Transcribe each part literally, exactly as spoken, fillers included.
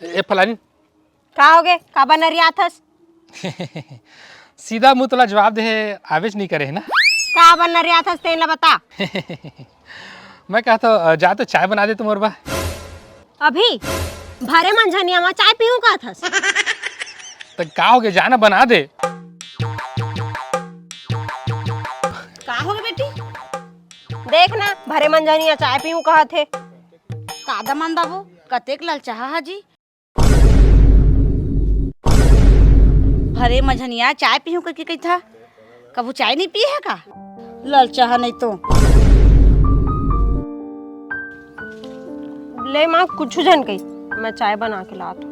ए फलानी। का होगे? काबर नरियाथस? सीधा मुंह तोला जवाब दे हे, आवेच नहीं करे हे ना। काबर नरियाथस तेन ला बता। मैं कहत हंव, जा तो चाय बना दे तो मोर बर। अभी भरे मंझनिया मा चाय पीहूं कहत हस? त का होगे, जा ना बना दे। का होगे बेटी? देख ना, भरे मंझनिया चाय पीहूं कहत हे। का दमान बाबू, कतेक ललचाहा हा जी? भरे मंझनिया चाय पीहूं करके कहिथा, कभू चाय नहीं पिए हे का? ललचाहा नहीं तो। ले माँ, कुछ झन कही, मैं चाय बना के लात हंव।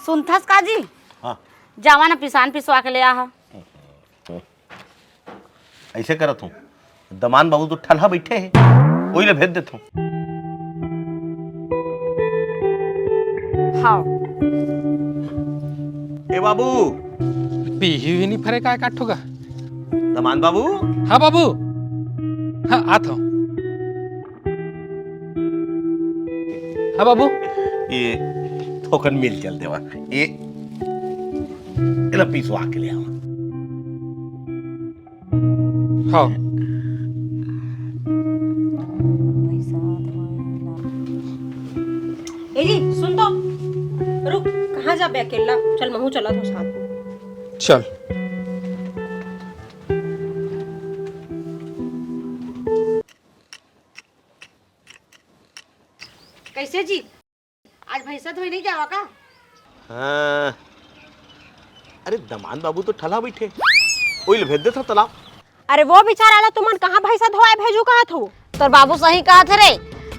सुनथस का जी? हाँ। जावा ना पिसान पिसवा के ले आहा। ऐसे करत हंव, दमान बाबू तो ठलहा बइठे हे, ओही ला भेज देथंव। हाँ। ए बाबू। पीही हुई नहीं फरे का काठो का? दमान बाबू। हाँ बाबू। हाँ, आत हंव। हाँ बाबू। ए थोकन मिल चल देवा। ए एला पिसवा के ले आवा। हाँ। ए जी, सुन तो। रुक, कहाँ जाबे अकेला? चल, महूँ चलत हंव साथ में। चल। कैसे जी? आज भैंसा धोई नहीं जावा का? हाँ। अरे, दमान बाबू तो ठलहा बइठे, ओही ला भेज देथंव तलाब। अरे, वो बेचारा ला तुमन कहाँ भैंसा धोवाए भेजू कहत हो? तोर बाबू सही कहत हे रे,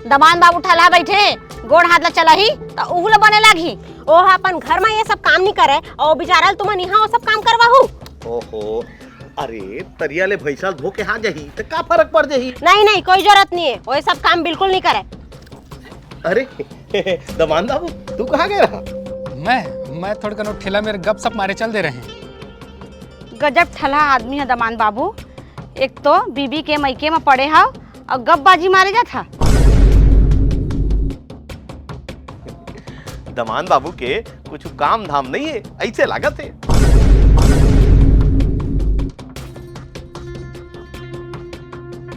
दमान बाबू ठलहा बइठे, गोड़ हाथ ला चलाही त उहू ला बने लागही। ओ ह अपन घर मा ये सब काम नहीं करे, अउ बेचारा ला तुमन इहाँ वो सब काम करवाहू। ओहो, अरे, तरिया ले भैंसा धो के आ जाही, त का फरक पड़ जाही? नहीं, नहीं, कोई जरूरत नहीं हे, वो सब काम बिल्कुल नहीं करे। अरे, दमान बाबू, तू कहाँ गए रहा? मैं, मैं थोड़कन ठेला मेर गपशप मारे चल दे रहेंव। गजब ठलहा आदमी हे दमान बाबू, एक तो बीबी के मइके म पड़े हव अउ गपबाजी मारे जाथा। दमान बाबू के कुछ काम धाम नहीं हे, अइसे लागत हे।